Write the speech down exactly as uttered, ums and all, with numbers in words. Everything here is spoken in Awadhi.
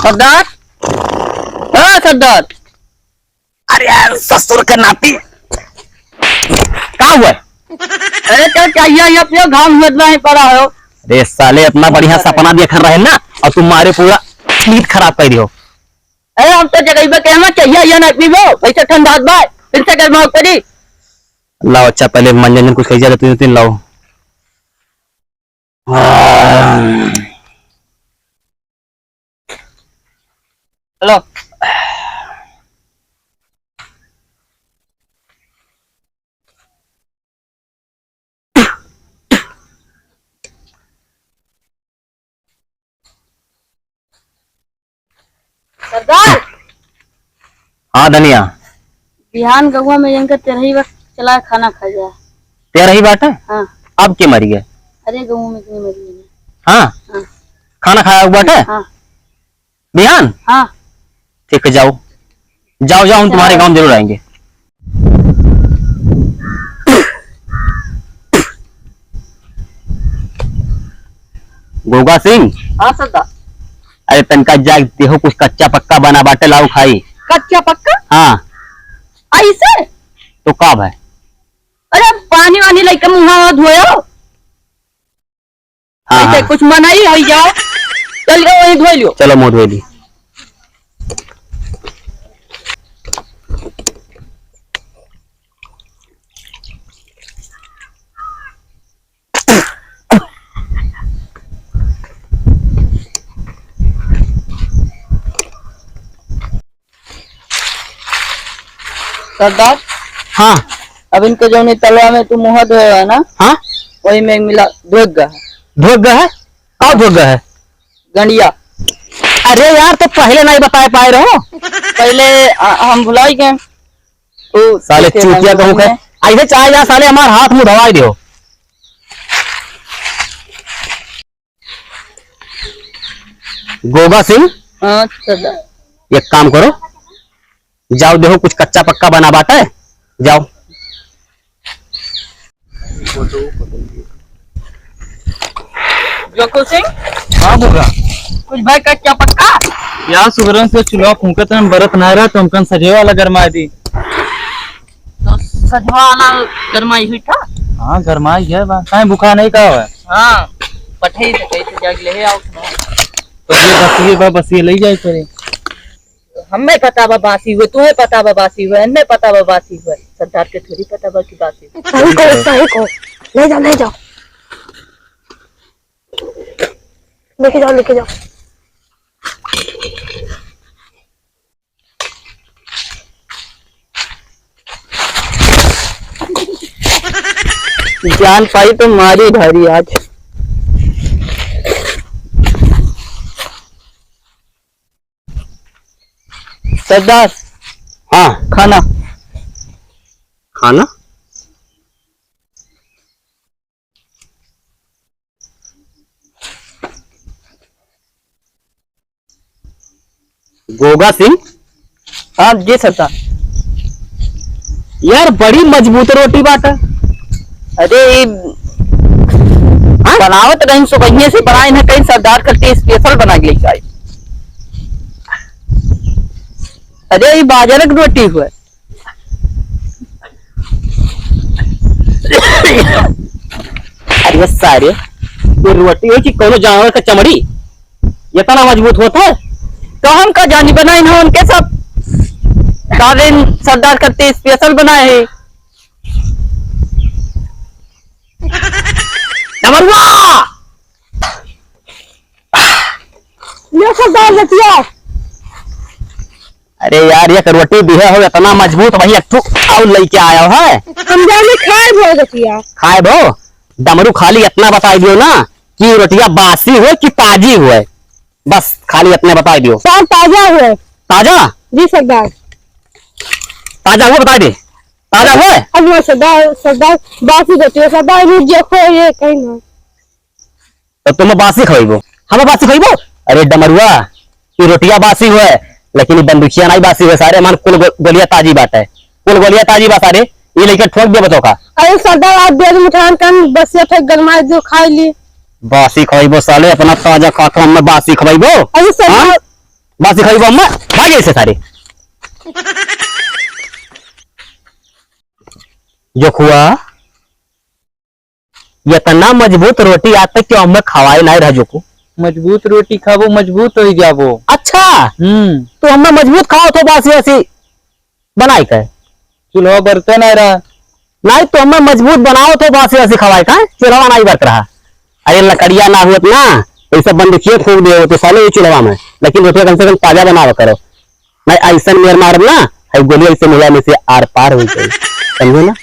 सरदार, हाँ सरदार। अरे यार, ससुर के नाती। का हुआ? अरे तो चाहिए, ये अपने घाम हुआ इतना ही पड़ा हो। अरे साले, इतना बढ़िया सपना देखन रहे ना, और तुम्हारे पूरा नींद खराब कर दियो। अरे हम तो जगह पे कहना चाहिए, ये ना पीबो, वैसे ठंडा बा, फिर से गर्मा करी। लाओ अच्छा, पहले मंजन कुछ कही जा, तुम तीन लाओ। हेलो। सरदार। हाँ धनिया। बिहान गौवा में इनका तेरही वक्त चला खाना खा जाए। तेरही बाटे? हाँ। अब के मरी है? अरे गौवा में इतनी मरी है। हाँ? हाँ। खाना खाया हुआ बाटे? हाँ। बिहान? हाँ। ठीक है, जाओ, जाओ, जाओ, हम तुम्हारे गाँव जरूर आएंगे। गोगा सिंह। हाँ सरदार। अरे तनका जाग देहो, कुछ कच्चा पक्का बना बाटे, लाओ खाई। कच्चा पक्का? हाँ। ऐसे? तो का भाई? अरे पानी वानी लेके मुँह धोयो। हाँ, ऐसे हाँ। कुछ मना ही हो जाओ। चल गए वहीं धो लियो। चलो मुँह धो ली। सरदार। हाँ। अब इनके जौन ई तलवा में तू मुँह धोए है ना, हाँ। वही में मिला धोएगा। धोएगा है? का धोएगा है? गंडिया। अरे यार, तो पहले नहीं बताए पाए रहो। पहले आ, हम भुलाई गए। तू साले देखे चूतिया कहूँ के। ऐसे चाहे जा साले, हमार हाथ मुँह धोवाई दियो। गोगा सिंह। हाँ, सरदार। एक काम करो, जाओ देखो कुछ कच्चा पक्का बना बाटे, जाओ। जोको सिंह। हाँ गोगा। कुछ भाई कच्चा पक्का? यार सुबह से चूल्हा फूंकत रहन, बरत ना रहा, तो हमकन सजवे वाला गरमाए दी। तो सजवा वाला गरमाई हुई था? हाँ, गरमाई है बा। काहे बुखार नहीं का हुआ? हाँ, पठे ही तो कहीं से जाके ले आओ। तो ये बस ये बा, बस ये ले जाए करे। हमें पता बा बासी हुए, तुम्हें पता बा बासी हुए, हमें पता बा बासी हुए। सरदार के थोड़ी पता बा कि बासी हुए। सही कहो, सही कहो। ले जाओ, ले जाओ। लेके जाओ, लेके जाओ। जान पाई तो मारी धारी आज। सरदार। हाँ। खाना। खाना? गोगा सिंह। हाँ जी सरदार। यार बड़ी मजबूत रोटी बाटे। अरे ई हाँ? बनावत रही सुबहिये से बनाई ना, कहीं सरदार खातिर special बना के लेके आई। अरे ई बाजार के रोटी हुए। अरे सारे, ये रोटी है कि कोनो जानवर का चमड़ी? इतना मजबूत होता है? तो हम का जानी बनाए ना उनके सब। दादिन सरदार खातिर special बनाए है। डमरुआ! ये सरदार लतिया। अरे यार, एक रोटी दिहे हो, इतना मजबूत, वही एक ठो और लेके आया है। हम जाने खाए भो लतिया। खाए भो? डमरू खाली इतना बताई दियो ना कि रोटिया बासी हुए कि ताजी हुए, बस खाली इतने बताई दियो। सर, ताजा हुए। ताजा? जी सरदार। ताजा हुए बताई दे। ताजा हुए? अब ना सरदार, सरदार बासी रोटी है, सरदार ये देखो ये कहीं ना। तो तुम बासी खवाइबो, हम बासी खवाइबो? अरे डमरुआ, ई रोटिया बासी हुए, लेकिन ई बंदूकिया नहीं बासी हुए, सारे मान कुल गो-, गोलियां ताजी बाटे, कुल गोलियां ताजी बा सारे, ई लेके ठोक दे बतोका। अरे सरदार, आप दे दे मिठान कन, बस ये ठोक गरमाए जो खाई ली। बासी खवाइबो साले, अपना ताजा खा के हमें बासी खवाइबो? अरे सरदार, हाँ? बासी खाई बम्मा, भाग ऐसे सारे। जोखुआ, इतना मजबूत रोटी आज तक क्यों हमें खवाए नहीं रह जोकू? मजबूत रोटी खाबो, मजबूत हो जाबो। अच्छा, हम्म। तो हमें मजबूत खाओ तो बासी वासी बनाई के। चूल्हा बरते नहीं रहा। नहीं तो हमें मजबूत बनाओ तो बासी वासी खवाए का, चूल्हा नहीं बरत रहा। अरे लकड़िया ना होत ना, तो ये सब बंदूकिये फूंक दे होते साले ये चूल्हा में, लेकिन रोटिया कम से कम ताजा बनावा करो। नहीं ऐसा मेर मारब ना, है गोली ऐसे मुँह में से आर पार हो जाए, समझे ना?